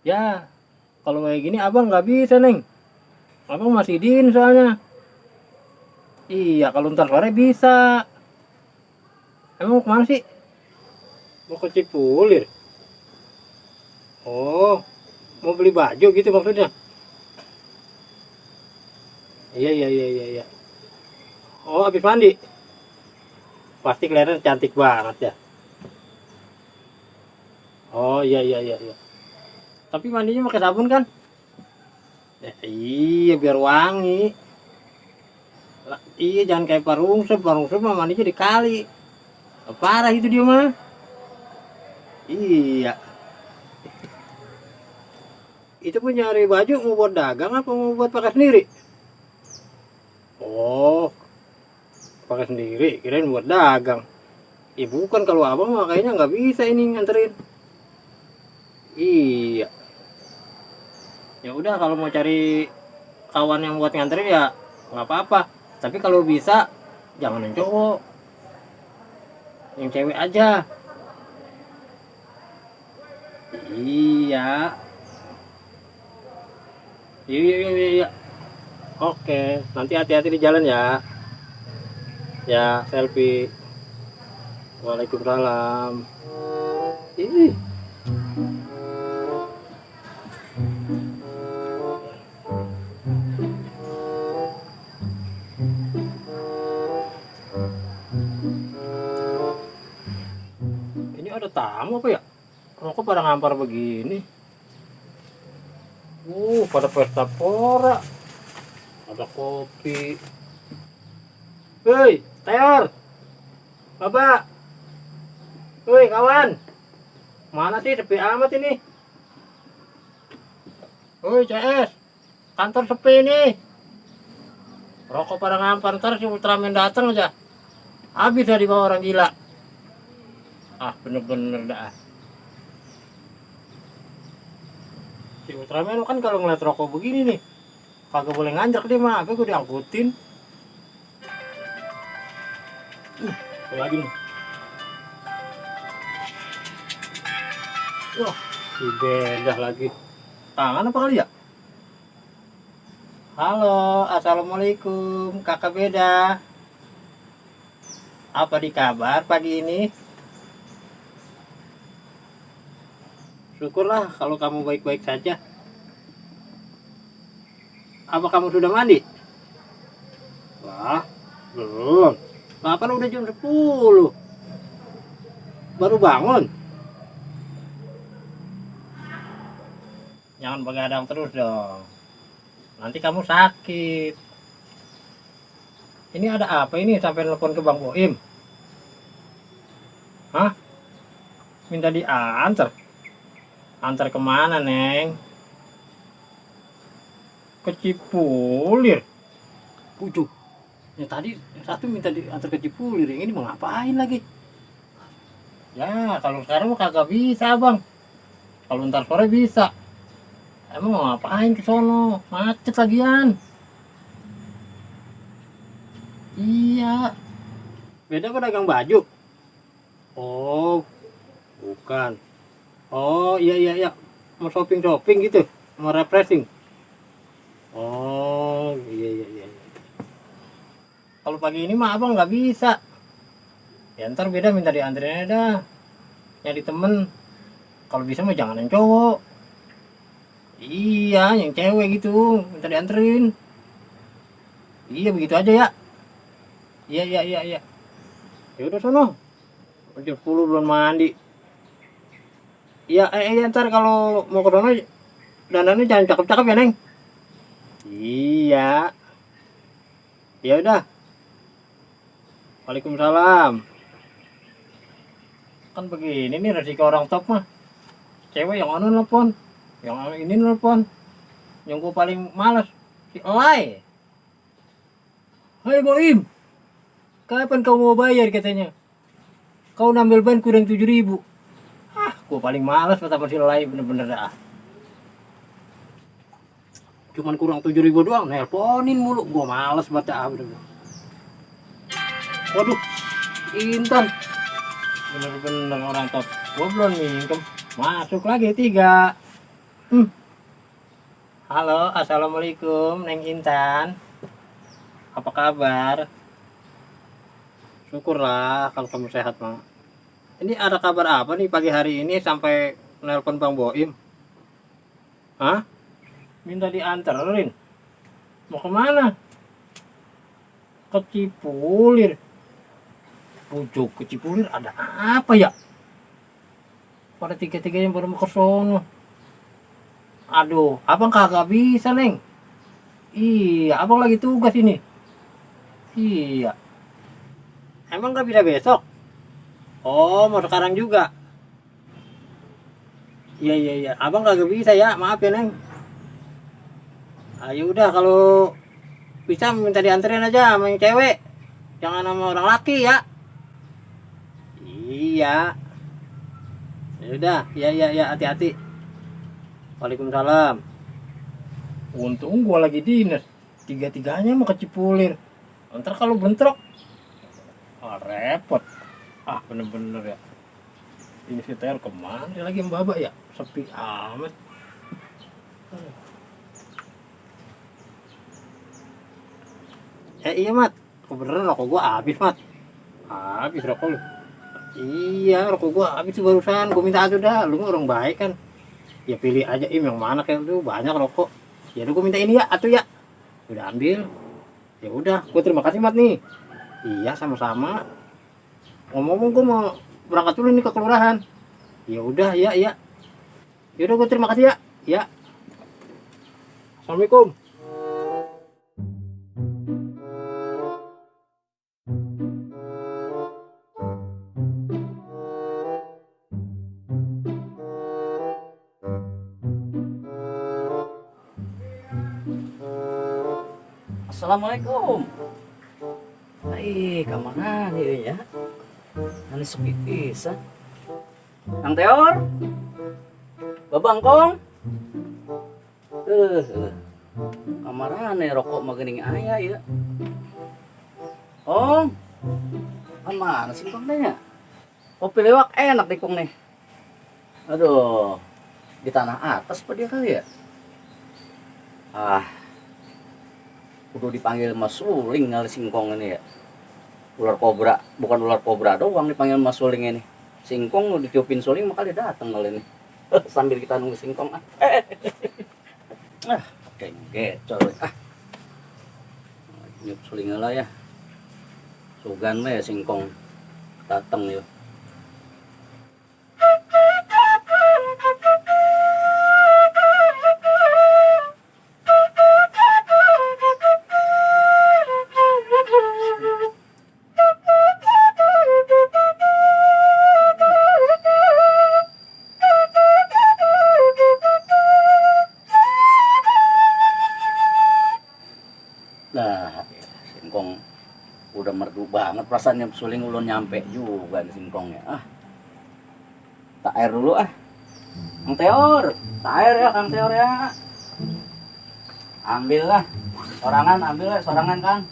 Ya, kalau kayak gini abang nggak bisa, Neng. Abang masih din soalnya. Iya, kalau ntar sore bisa. Emang mau kemana sih? Mau ke Cipulir? Oh, mau beli baju gitu maksudnya? Iya, iya, iya, iya, iya. Oh, habis mandi? Pasti kelihatan cantik banget ya. Oh, iya, iya, iya, iya. Tapi mandinya pakai sabun kan? Ya, iya, biar wangi. Lah, iya, jangan kayak Parungsep mah mandinya di kali. Parah itu dia mah. Iya. Itu pun nyari baju mau buat dagang apa mau buat pakai sendiri? Oh, pakai sendiri, kirain buat dagang. Ya bukan, kalau abang mah kayaknya nggak bisa ini nganterin. Iya. Ya udah, kalau mau cari kawan yang buat nganterin ya nggak apa-apa. Tapi kalau bisa jangan yang cowok, yang cewek aja. Iya. Iya, iya, iya, iya. Oke, nanti hati-hati di jalan ya. Ya, selfie. Waalaikumsalam. Ih, ini ada tamu apa ya? Rokok pada ngampar begini. Pada pesta pora. Ada kopi. Hei, Teor, Bapak. Hei, kawan. Mana sih, sepi amat ini? Hei, CS. Kantor sepi nih. Rokok pada ngampar, ntar si Ultraman datang aja. Habis dari bawah orang gila. Ah, bener-bener dah. Si Ultraman kan kalau ngeliat rokok begini nih, kagak boleh nganjak dia mah. Gue diangkutin. Lagi nih. Wah, si bedah lagi. Tangan apa kali ya? Halo, assalamualaikum, kakak beda. Apa di kabar pagi ini? Syukurlah kalau kamu baik-baik saja. Apa kamu sudah mandi? Wah, belum. Kapan udah jam 10? Baru bangun? Jangan begadang terus dong. Nanti kamu sakit. Ini ada apa ini sampai telepon ke Bang Boim? Hah? Minta diantar? Antar kemana, Neng? Ke Cipulir. Pujuk. Ya tadi yang satu minta diantar ke Cipulir, yang ini mau ngapain lagi? Ya, kalau sekarang mah kagak bisa, Bang. Kalau ntar sore bisa. Emang mau ngapain ke sono? Macet lagian. Iya. Beda pedagang baju. Oh, bukan. Oh, iya, iya, iya. Mau shopping-shopping gitu. Mau refreshing. Oh, iya, iya, iya. Kalau pagi ini mah abang nggak bisa. Ya ntar beda minta dianterin aja dah. Nyari temen. Kalau bisa mah jangan yang cowok. Iya, yang cewek gitu. Minta dianterin. Iya, begitu aja ya. Iya, iya, iya, iya. Ya udah sono. Jam 10 belum mandi. Iya, ntar kalau mau ke sono dandannya jangan cakep-cakep ya, Neng. Iya. Ya udah. Waalaikumsalam. Kan begini nih resiko orang top mah. Cewek yang anu nelpon, yang ini nelpon. Yang gue paling males si Elai. Hai Boim, kapan kau mau bayar katanya? Kau nambel ban kurang 7.000. Gue paling males pertama si Elai, bener-bener dah. cuman kurang 7.000 doang, nelponin mulu. Gua males baca abis. Waduh, Intan. Bener-bener orang top. Gua belum minjem. Masuk lagi 3. Halo, assalamualaikum, Neng Intan. Apa kabar? Syukurlah kalau kamu sehat, Mak. Ini ada kabar apa nih pagi hari ini sampai nelpon Bang Boim? Hah? Minta dianterin? Mau kemana? Ke Cipulir. Pucuk ke Cipulir ada apa ya? Pada tiga-tiganya baru mau ke sono. Aduh, abang kagak bisa, Neng. Iya, abang lagi tugas ini. Iya. Emang gak bisa besok? Oh, mau sekarang juga? Iya. Abang kagak bisa ya, maaf ya, Neng. Ayo udah, kalau bisa minta dianterin aja sama yang cewek. Jangan sama orang laki ya. Iya. Ya udah, iya, hati-hati. Waalaikumsalam. Untung gua lagi dinas. Tiga-tiganya mau ke Cipulir. Ntar kalau bentrok, repot. Bener-bener ya. Ini si Ter kemana lagi mbak ya? Sepi amat. Iya Mat, beneran rokok gua habis Mat. Habis rokok lu. Iya, rokok gua habis barusan. Gua minta aja dah, lu orang baik kan. Ya pilih aja yang mana kayak lu, banyak rokok. Ya udah gua minta ini ya, atuh ya. Udah ambil. Ya udah, gua terima kasih Mat nih. Iya, sama-sama. Ngomong-ngomong gua mau berangkat dulu nih ke kelurahan. Ya udah, iya. Ya udah gua terima kasih ya. Ya. Assalamualaikum. Assalamualaikum. Kemana nih ya? Ini sepi pisan. Kang Teor, Babangkong. Kamarane rokok magening aya ya. Ong, mana sih kong nya? Kopi lewak enak di kong nih. Aduh, di tanah atas apa dia kali ya? Udah dipanggil Mas Suling kali singkong ini ya. Ular kobra, bukan ular kobra doang dipanggil Mas Suling ini. Singkong udah ditiupin Suling makanya dia datang kali ini. Sambil kita nunggu singkong kayak gecor nyup Suling lah ya. Sugan mah ya singkong datang ya. Nah, singkong udah merdu banget perasaannya. Suling ulun nyampe juga di singkongnya. Tak air dulu Kang Teor, tak air ya Kang Teor ya. Ambil lah, sorangan Kang.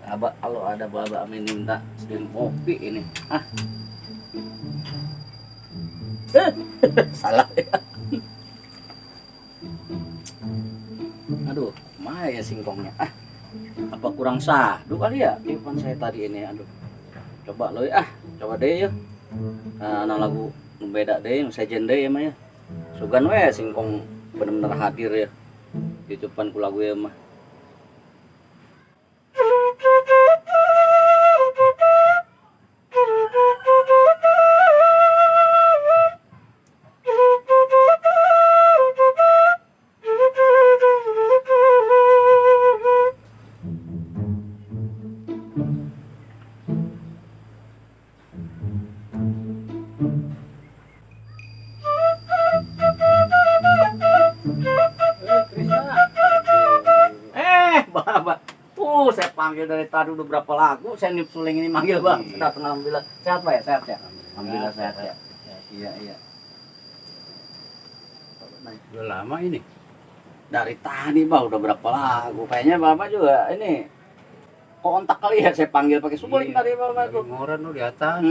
Abah, kalau ada babak minta sedang kopi ini. Salah ya. Aduh, mana ya singkongnya? Apa kurang sahdu kali ya? Depan saya tadi ini, aduh. Coba lo ya, coba deh ya. Nah lagu beda deh, sejen deh ya mah ya. Sugan we singkong bener-bener hadir ya. Di depan ku lagu ya mah. Saya panggil dari tadi udah berapa lagu, saya niup Suling ini manggil bang, datang alhamdulillah. Sehat Pak ya? Sehat ya? Alhamdulillah sehat ya. Iya, iya. Udah lama ini. Dari tadi Pak udah berapa lagu. Kayaknya Bapak juga ini kontak kali ya, saya panggil pakai suling tadi Bapak tuh. Ngoran lu di atas.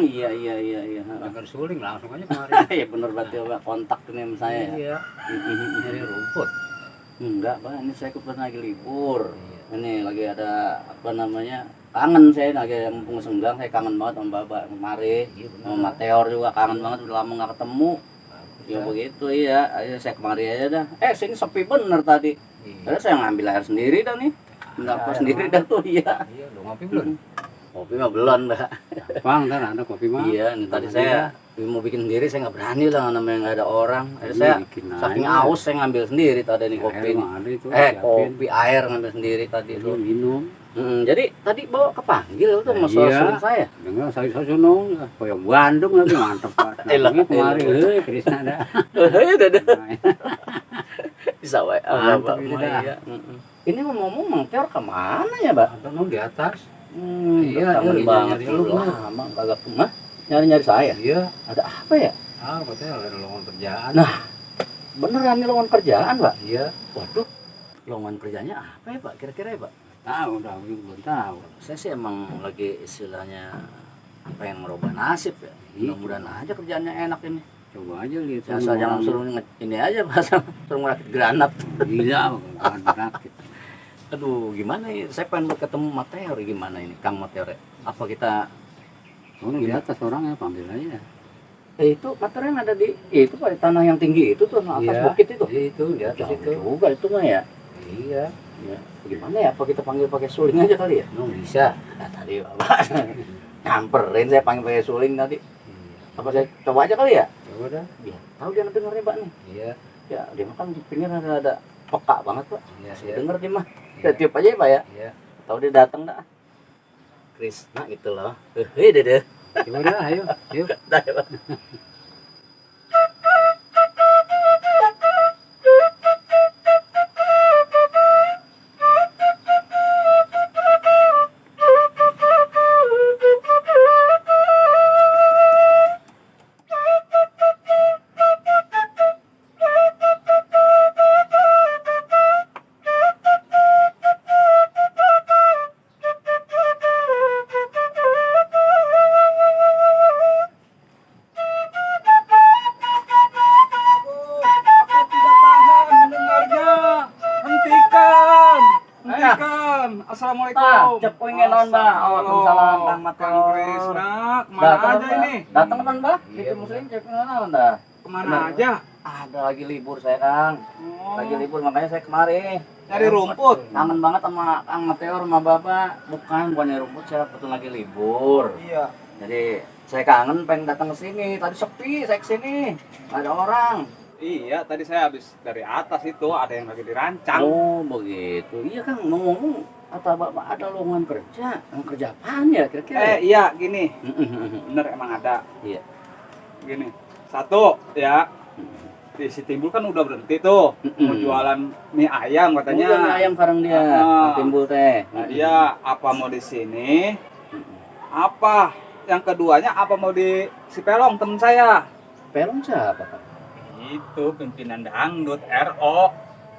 Iya, iya, iya, iya. Dengar suling langsung aja kemarin. Iya bener berarti Bapak kontak ini sama saya ya. Iya. Nyari rumput. Enggak Pak, ini saya kebetulan lagi libur. Iya. Ini lagi ada apa namanya, kangen saya lagi mumpung senggang, saya kangen banget sama Bapak kemarin. Iya benar. Sama Mateor juga kangen banget, udah lama nggak ketemu. Bagus, Ya ya. begitu iya, ayo saya kemari aja dah. Sini sepi bener tadi. Iya. Terus saya ngambil air sendiri dah nih. Nggak Air sendiri mana? dah tuh iya. Iya, udah ngopi belum? Kopi mah belum dah. Bang, ntar ada kopi mah. Iya, ini tadi saya mau bikin sendiri, saya nggak berani lah namanya nggak ada orang. Jadi saya saking aus saya ngambil sendiri tadi nih kopi. Kopi air ngambil sendiri tadi itu. Minum. Jadi tadi bawa kepanggil tuh mas suara saya. Dengar saya sono, koyo Bandung lagi mantep Pak. Elah, Kemarin elah. euy Krisna dah. Dadah. Bisa wae. Mantap ini dah. Iya. Ini ngomong Mang Teor kemana ya, Mbak? Atau nong di atas. Iya, lagi banget nyari lu lu, lama kagak kemana? Nyari-nyari saya. Iya. Ada apa ya? Ah, katanya ada lowongan kerjaan. Nah, beneran nih lowongan kerjaan, Pak? Iya. Waduh, lowongan kerjanya apa ya, Pak? Kira-kira ya, Pak? Tahu dah, belum tahu. Saya sih emang lagi istilahnya pengen merubah nasib ya. Mudah-mudahan aja kerjaannya enak ini. Coba aja lihat. Asal jangan suruh ini aja, Pak. Suruh ngerakit granat. Gila, bukan berakit. Aduh, gimana ya? Saya pengen ketemu Mateor gimana ini, Kang Mateor. Apa kita Sono di atas orangnya panggil aja. itu Mateor yang ada di itu Pak, di tanah yang tinggi itu tuh, atas Iya. bukit itu. Itu di atas Jauh itu. juga itu mah ya. Iya. Ya, gimana ya? Apa kita panggil pakai suling aja kali ya? Nong bisa. Nah, tadi Bapak nyamperin saya panggil pakai suling tadi. Iya. Apa saya coba aja kali ya? Coba dah. Biar tahu dia dengernya Pak nih. Iya. Ya, dia mah kan di pinggir ada peka banget Pak. Iya, Saya iya. denger dia mah. Ya tiup aja ya Pak ya. Iya. Tahu dia datang dah. Krisna gitu loh. Deh. Coba dah, ayo. Yuk. Dah ya Pak. Aku tidak tahan mendengarnya. Hentikan. Hentikan. Assalamualaikum. Pak, cepoy ngenon, Mbak. Waalaikumsalam, Kang Mateor. Kang Krisna, kemana aja ini? Datang kan, Mbak? Iya, Itu muslim cek ngenon dah. Kemana Benar. aja? Ada lagi libur saya, Kang. Oh, Lagi libur makanya saya kemari. nyari rumput. Kangen banget sama Kang Mateor sama Bapak. Bukan nyari rumput, saya betul lagi libur. Iya. Jadi saya kangen pengen datang ke sini. Tadi sepi saya ke sini. Nggak ada orang. Iya, tadi saya habis dari atas itu ada yang lagi dirancang. Oh, begitu. Iya, Kang. Ngomong-ngomong, kata Bapak ada lowongan kerja. Kerja apaan ya kira-kira? Iya, gini. Bener emang ada. Iya. Gini. Satu, ya. Di si Timbul kan udah berhenti tuh mau jualan mie ayam katanya. Udah mie ayam sekarang dia. Ah. Timbul teh. Nah, dia apa mau di sini? Apa? Yang keduanya apa mau di si Pelong temen saya? Pelong siapa, Kak? Itu pimpinan dangdut RO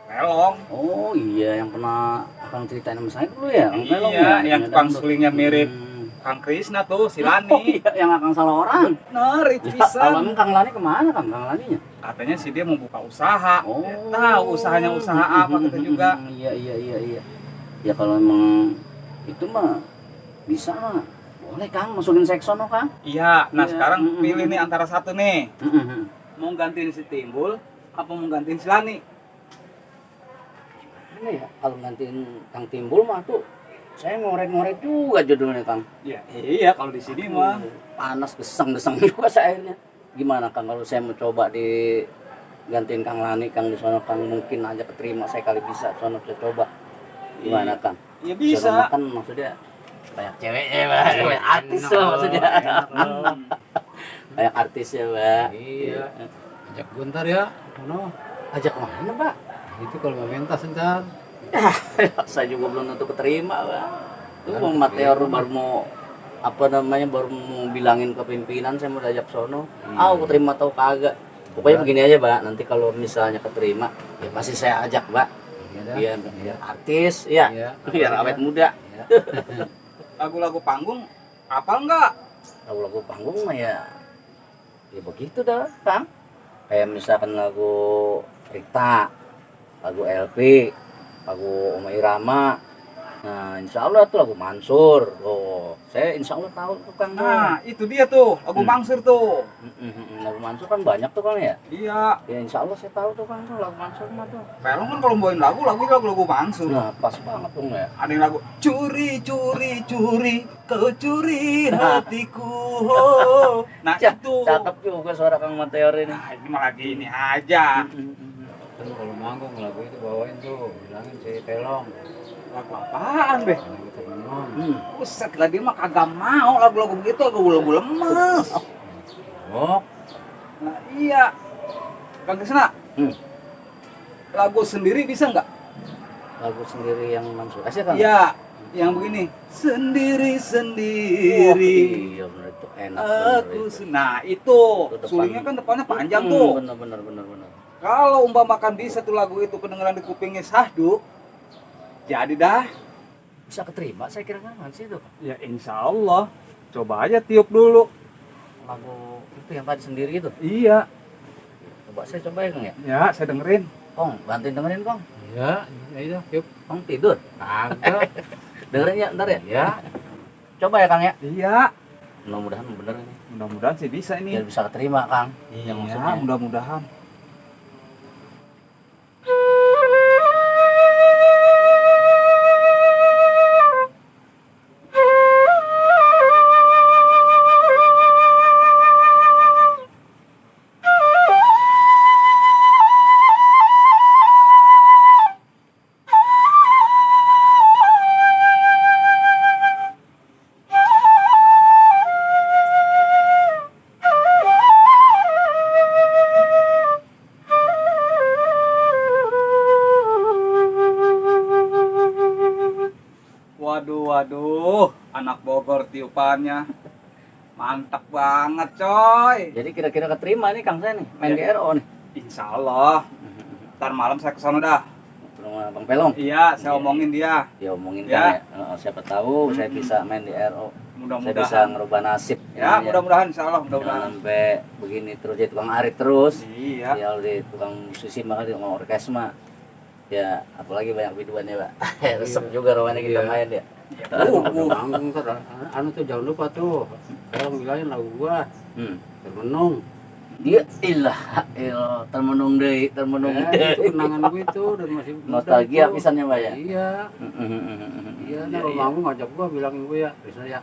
Pelong. Oh iya, yang pernah Kang ceritain sama saya dulu ya, Kang Pelong Iya, ya? yang tukang sulingnya mirip Hmm. Kang Krisna tuh, si Oh Lani. iya, yang akan salah orang. Bener, itu Kalau bisa. emang Kang Lani kemana, Kang Laninya? Katanya sih dia mau buka usaha. Oh. Tahu usahanya usaha apa kita juga. Iya. Ya kalau emang itu mah bisa mah. Boleh Kang, masukin saya ke sono, Kang. Iya, nah Iya. sekarang pilih nih antara satu nih. Hmm. Mau gantiin si Timbul apa mau gantiin si Lani? Ini ya, kalau gantiin Kang Timbul mah tuh saya ngorek-ngorek juga judulnya, Kang. Iya, kalau di sini mah Panas gesang-gesang juga saya akhirnya. Gimana Kang kalau saya mau coba di gantiin Kang Lani, Kang di sono, Kang mungkin aja keterima, saya kali bisa sono saya coba. Gimana Kang? ya Bisa bisa. makan maksudnya banyak ceweknya, Pak. Banyak artis lah maksudnya. Banyak artis ya, Pak. Iya. Ajak gue ntar ya. Ono. Ajak kemana, Pak? Itu kalau mau mentas ntar. Saya juga belum tentu keterima, Pak. Itu Bang Mateor baru mau apa namanya baru mau bilangin ke pimpinan saya mau diajak sono. Aku terima atau kagak. Pokoknya begini aja, Pak. Nanti kalau misalnya keterima, ya pasti saya ajak, Pak. Biar artis, ya. Biar awet muda. Lagu-lagu panggung apa enggak? Lagu-lagu panggung mah ya begitu dah, Kang. Kayak misalkan lagu Rita, lagu LP, lagu Oma Irama. Nah, insya Allah tuh lagu Mansur. Oh, saya insya Allah tahu tuh Kang. Nah, itu dia tuh, lagu Mansur tuh. Lagu Mansur kan banyak tuh Kang ya. Iya. Ya insya Allah saya tahu tuh Kang tuh lagu Mansur mah tuh. Pelong kan kalau bawain lagu Mansur. Nah, pas banget tuh ya. Ada yang lagu curi kau curi hatiku. Nah, itu Cakep juga suara Kang Mateor ini. Nah, ini mah lagi ini aja. Kan kalau manggung lagu itu bawain tuh, bilangin si Pelong. Lagu apaan, Be? Lagu termenung. Buset, lah dia mah kagak mau lagu-lagu begitu, lagu lemes. Oh, Nah, iya. Kang Krisna, lagu sendiri bisa nggak? Lagu sendiri yang Mansur. Asyik Kang? Iya, yang begini. Sendiri. Iya benar itu enak. Nah, itu depan. sulingnya kan depannya panjang tuh. Benar. Kalau umpamakan bisa tuh lagu itu kedengeran di kupingnya Syahdu, jadi dah. Bisa keterima saya kira kan sih itu. Ya insya Allah. Coba aja tiup dulu. Lagu itu yang tadi sendiri itu. Iya. Coba saya coba ya Kang ya. Ya, saya dengerin. Kong, bantuin dengerin Kong. iya, itu, yuk. Kong tidur. Kagak. Dengerin ya ntar ya. Ya, Coba ya Kang ya. Iya. Mudah-mudahan bener ini. Mudah-mudahan sih bisa ini. Biar bisa keterima Kang. Iya, Yang maksudnya. mudah-mudahan. Waduh, anak Bogor tiupannya. Mantap banget, coy. Jadi kira-kira keterima nih Kang saya nih main di Iya. RO nih. Insya Allah. Ntar malam saya ke sana dah. Rumah Bang Pelong. Iya, saya omongin dia. Ya omongin Ya. Kang ya. Siapa tahu saya bisa main di RO. Saya bisa Mudah-mudahan. ngerubah nasib. Ya, mudah-mudahan insya Allah, Jangan mudah-mudahan. sampai begini terus jadi tukang arit terus. Iya. Ya di tukang musisi mah di tukang orkes mah. Ya apalagi banyak biduannya Pak. Resep juga rumahnya kita Iya. main ya. manggung ntar, anu tuh jangan lupa tuh. Pelong bilangin lagu gua, termenung. Dia ilah termenung deui Itu kenangan gue itu dan masih muda nostalgia itu. pisannya Pak ya. Iya, iya. Nah, kalau manggung ngajak gua bilangin gue ya, bisa ya.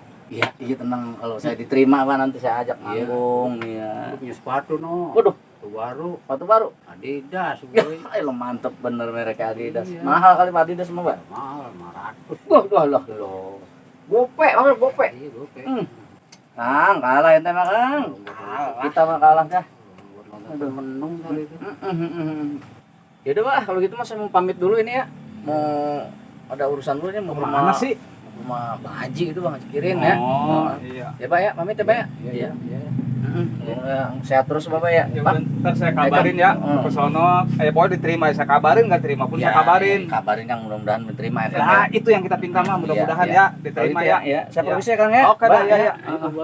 Iya tenang kalau saya diterima Pak nanti saya ajak Iya. manggung ya. Lu punya sepatu no. Waduh, Sepatu baru, sepatu baru. Adidas Ya, gue. mantep bener merek Adidas. Iya. Mahal kali Pak Adidas mah, Pak. Mahal, 500. Wah, loh. Gope, maksud gope. Iya, gue kayak. Kang, kalah ente mah, Kang. Kita mah kalah dah. Aduh, menung kali itu. Ya udah, Pak, kalau gitu mas saya mau pamit dulu ini ya. Mau ada urusan dulu nih mau ke Mana rumah sih? rumah Pak Haji itu Bang Cikirin ya. Oh, iya. Ya, Pak ya, pamit ya, Pak ya. Iya. Ya, sehat terus Bapak ya. Ya, Pak. bentar saya kabarin ya ke sono. Pokoknya diterima, saya kabarin, nggak terima pun saya kabarin. Kabarin yang mudah-mudahan diterima ya, Kang. Nah, itu yang kita pinta mah, mudah-mudahan ya diterima Kalau gitu ya. Saya Iya. permisi ya, Kang ya. Oke, dah, ya, ya.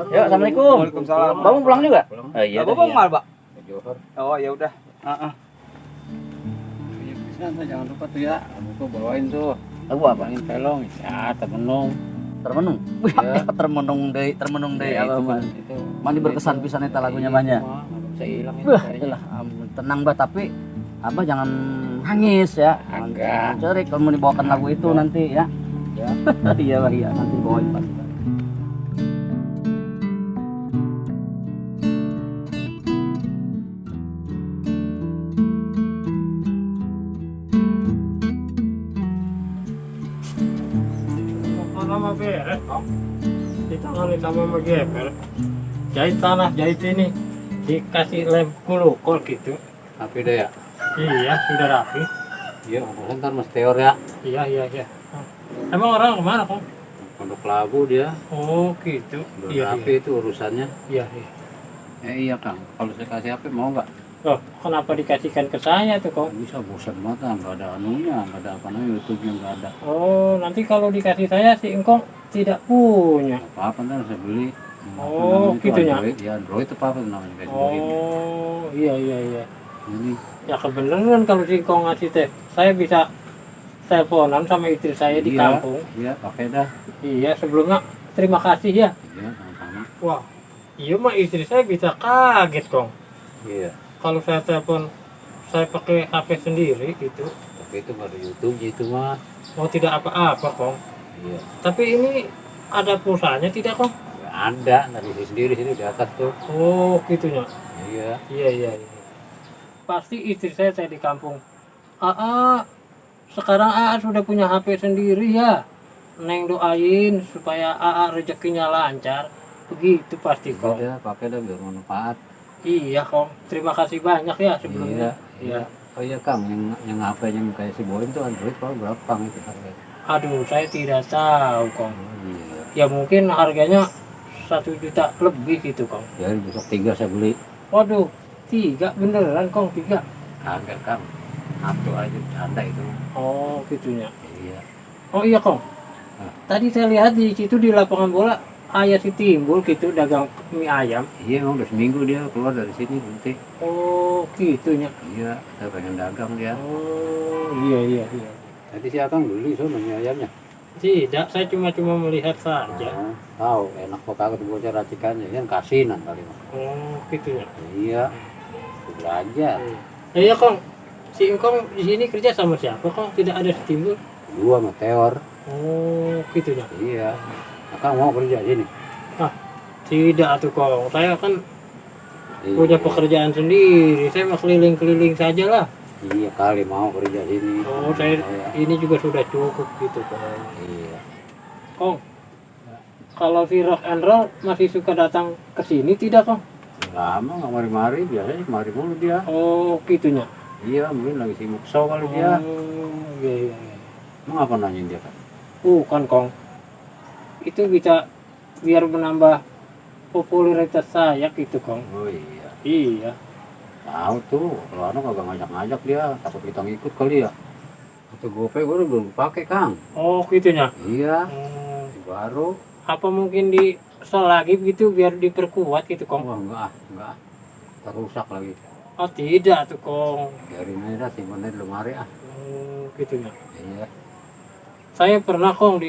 Yuk, assalamualkum. Waalaikumsalam. Bapak pulang juga? Oh iya. Bapak mal, Pak? Johor. Oh, ya udah. Jangan lupa tuh ya, aku bawain tuh. Lagu apa? Bilangin Pelong, ya termenung. Termenung. Ya. Termenung deui Ya, apa itu mah. kan, itu. Mandi berkesan pisan eta lagunya Iya, banyak. mah, nggak bisa hilang itu Wah, kayaknya. iyalah, tenang Mbak, tapi Abah jangan hangis ya. Agak. Cerik kalau mau dibawakan lagu itu Agak. nanti ya. Ya. Iya, Pak, iya, nanti bawain pasti. Nama beres, Om. Ditangani sama Magepel. Jahit tanah, jahit ini. Dikasih lem kulukol gitu. Tapi deh ya, Iya, sudah rapi. iya ntar mas Teor ya. Iya. Emang orang kemana, Om? Pondok Labu dia. Oh gitu. Udah Iya, HP itu urusannya. iya, iya. Iya Kang, kalau saya kasih HP mau nggak? Loh, kenapa dikasihkan ke saya tuh kong? Bisa, bosan banget Kang, nggak ada anunya, nggak ada apa namanya, YouTube-nya nggak ada. Oh, nanti kalau dikasih saya si engkong tidak punya. Nggak apa-apa ntar saya beli. Apa Oh, namanya itu, gitu ya? Android. Ya Android itu apa namanya Facebook ini. Oh, iya, iya, iya. Ini Ya kebenaran kalau si engkong ngasih teh, saya bisa teleponan sama istri saya di iya, kampung. iya pakai dah. Iya, sebelumnya terima kasih ya. Iya sama-sama. Wah, iya mah istri saya bisa kaget kong. Iya. Kalau saya telepon, saya pakai HP sendiri gitu. Tapi itu baru YouTube gitu mah. Mau tidak apa-apa kong. Iya. Tapi ini ada pulsanya tidak kong? Ya, ada dari sendiri sini di atas tuh. Oh, gitunya. Iya. Iya, iya, iya. Pasti istri saya di kampung. Aa, sekarang Aa sudah punya HP sendiri ya. Neng doain supaya Aa rezekinya lancar. Begitu pasti kong. Iya, pakai dah biar manfaat. Iya kong. Terima kasih banyak ya sebelumnya. Iya. Oh iya Kang, yang HP yang kayak si Boim tuh Android kalau berapa Kang itu harganya? Aduh, saya tidak tahu kong. Oh, iya. Ya mungkin harganya 1 juta lebih gitu kong. Ya besok 3 saya beli. Waduh, 3 beneran kong 3. Kagak Kang. Satu aja bercanda itu. Oh, gitunya. Iya. Oh iya kong. Hah? Tadi saya lihat di situ di lapangan bola ayah si Timbul gitu dagang mie ayam. Iya emang udah seminggu dia keluar dari sini nanti. Oh, gitunya. Iya, saya pengen dagang dia. Oh, iya, iya, iya. Tadi si Akang beli sono mie ayamnya. Tidak, saya cuma melihat saja. Oh, tahu enak kok kagak tuh bocah racikannya. Yang kasinan kali mah. Oh, gitunya. Iya. Tuh belajar. Iya kong. Si Engkong di sini kerja sama siapa kong? Tidak ada si Timbul. Dua meteor. Oh, gitunya. Iya. Akang mau kerja sini. Tidak atuh kong. Saya kan Iya. punya pekerjaan sendiri. Saya mau keliling-keliling saja lah. Iya kali mau kerja sini. Oh, saya Iya. ini juga sudah cukup gitu kong. Iya. Kong, kalau si rock and roll masih suka datang ke sini tidak kong? Lama nggak mari-mari, biasanya mari mulu dia. Oh, gitunya. Iya, mungkin lagi sibuk show kali dia. Oh, iya, iya, iya. Emang apa nanyain dia kan? Bukan kong. Itu bisa biar menambah popularitas saya gitu kong. Oh iya. Iya. Tahu tuh, kalau anu kagak ngajak-ngajak dia, takut kita ngikut kali ya. Atau GoPay gue belum pakai Kang. Oh, gitunya. Iya, Hmm, baru. apa mungkin di sol lagi gitu biar diperkuat gitu kong? Oh enggak. Terusak lagi. Oh, tidak tuh kong. Biarin aja dah, simpen aja di lemari ah. Gitunya. Iya, Saya pernah kong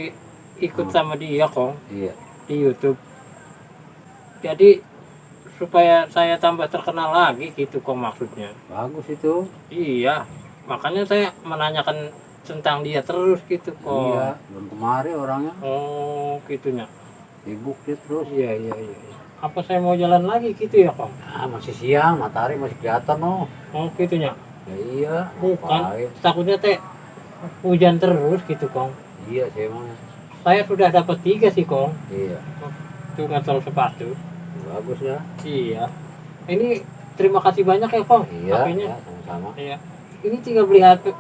ikut sama dia kong iya. di YouTube. Jadi supaya saya tambah terkenal lagi gitu kong maksudnya. Bagus itu. Iya, makanya saya menanyakan tentang dia terus gitu kok. Iya, belum kemari orangnya. Oh, gitunya. Sibuk dia terus. Iya, iya, iya. Apa saya mau jalan lagi gitu ya kong? Nah, masih siang, matahari masih kelihatan no. Oh, gitunya. Ya iya. Bukan, ngapain? takutnya teh hujan terus gitu kong. Iya sih emang. Saya sudah dapat 3 sih kong. Iya. Itu ngantor sepatu. Bagus ya. Iya. Ini terima kasih banyak ya kong. Iya, HP-nya. ya, sama-sama. Iya. Ini tinggal beli HP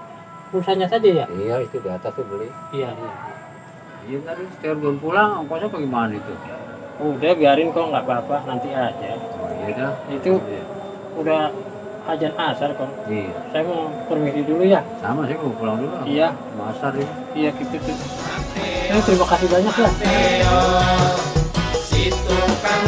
pulsanya saja ya? Iya, itu di atas tuh beli. Iya, iya. Iya tadi setiap belum pulang, ongkosnya bagaimana itu? Udah biarin kok nggak apa-apa nanti aja. Oh iya dah. Itu Iya. udah ajan asar kok. Iya. Saya mau permisi dulu ya. Sama sih mau pulang dulu. Iya. Masar ya. Iya gitu tuh. Terima kasih banyak ya. Situ kang